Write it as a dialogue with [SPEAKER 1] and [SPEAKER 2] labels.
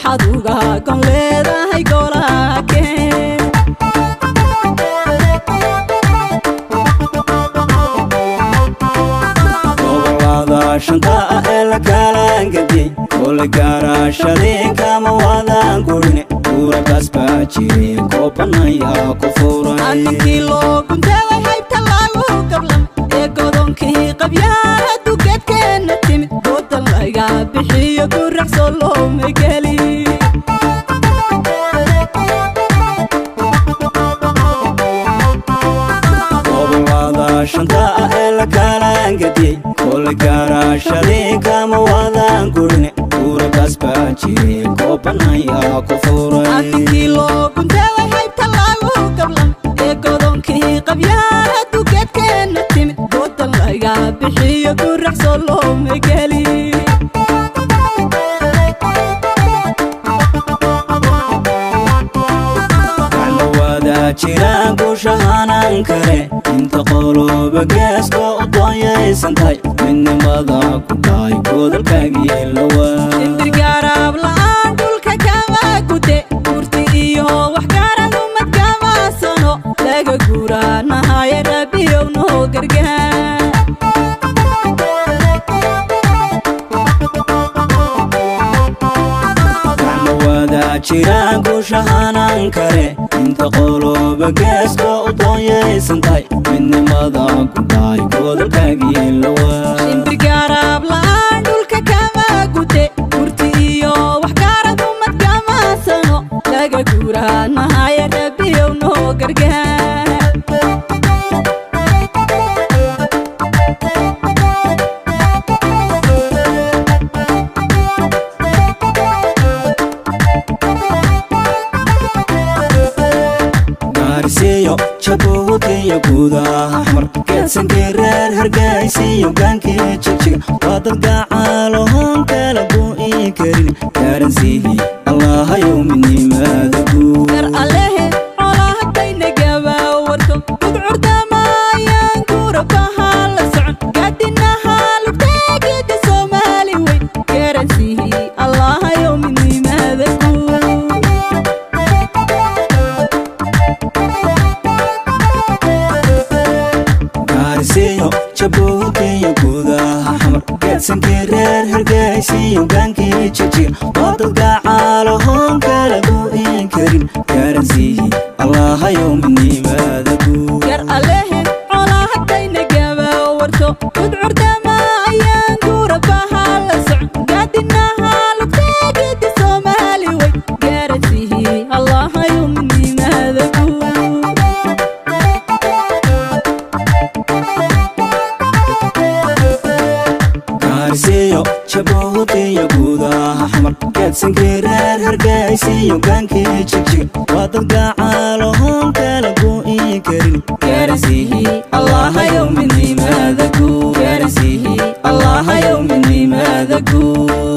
[SPEAKER 1] Waxaad uga gon leedahay golaakee.
[SPEAKER 2] Gobolada shanta ah ee la kalaangadiyey, kole gaarashadii kama waadaan gurin. Guurakaas baa jire koobanaya ku furay.
[SPEAKER 1] Anninkii loo gunteeday haybta lagu gablam ee godonkii qabyaha dugeedkeenna timid, goodan laga bixiyo guraxsoo looma geli.
[SPEAKER 2] Gobolada shanta ah ee la kalaangadiyey, kole gaarashadii kama waadaan gurin. Guurakaas baa jire koobanaya ku furay.
[SPEAKER 1] Anninkii loo gunteeday haybta lagu gablam ee godonkii qabyaha dugeedkeenna timid, goodan laga bixiyo guraxsoo looma geli.
[SPEAKER 2] Gacmo wada jira guushahanan kale, inta qoloba geeska u doonyaysan tahay, midnimada ku dhaay godolkaagii lawa.
[SPEAKER 1] Shimbir gaaraab la'aan dhulka kama gude, gurti iyo wax gaarad ummad kama sano, laga guuraanahaye Rabbiyow noo gargaar.
[SPEAKER 2] Gacmo wada jira guushahanan kale, inta qoloba geeska u doonyaysan tahay, midnimada ku dhaay godolkaagii lawa.
[SPEAKER 1] Shimbir gaaraab la'aan dhulka kama gude, gurti iyo wax gaarad ummad kama sano, laga guuraanahaye Rabbiyow noo gargaar.
[SPEAKER 2] Gaarisiyo Jabuutiyo guudaha Xamar, geedsankii reer Hargaysiyo gaankii Jigjiga, waa dad gacaalohoon kala go'i karin. Gaaransiihi Allahayow midnimada guud.
[SPEAKER 1] Dar allehe colaahadayna gabaawarto gudcurdamaayaan gurabaha la socon gaadinaha lugteegida Soomaali weyn. Garansiihi Allahayow midnimada guud.
[SPEAKER 2] Gaarisiyo Jabuutiyo guudaha Xamar, geedsankii reer Hargaysiyo gaankii Jigjiga, waa dad gacaalohoon kala go'i karin. Gaaransiihi Allahayow midnimada guud.
[SPEAKER 1] Gar allehe colaahadayna gabaawarto gudcurdama ayaan gurabaha la socon gaadinaha lugteegida Soomaali weyn. Garansiihi Allahayow midnimada guud.
[SPEAKER 2] Gaarisiyo Jabuutiyo guudaha Xamar, geedsankii reer Hargaysiyo gaankii Jigjiga, waa dad gacaalohoon kala go'i karin. Gaarisiihi Allahayow midnimada guud. Gaarisiihi Allahayow midnimada guud.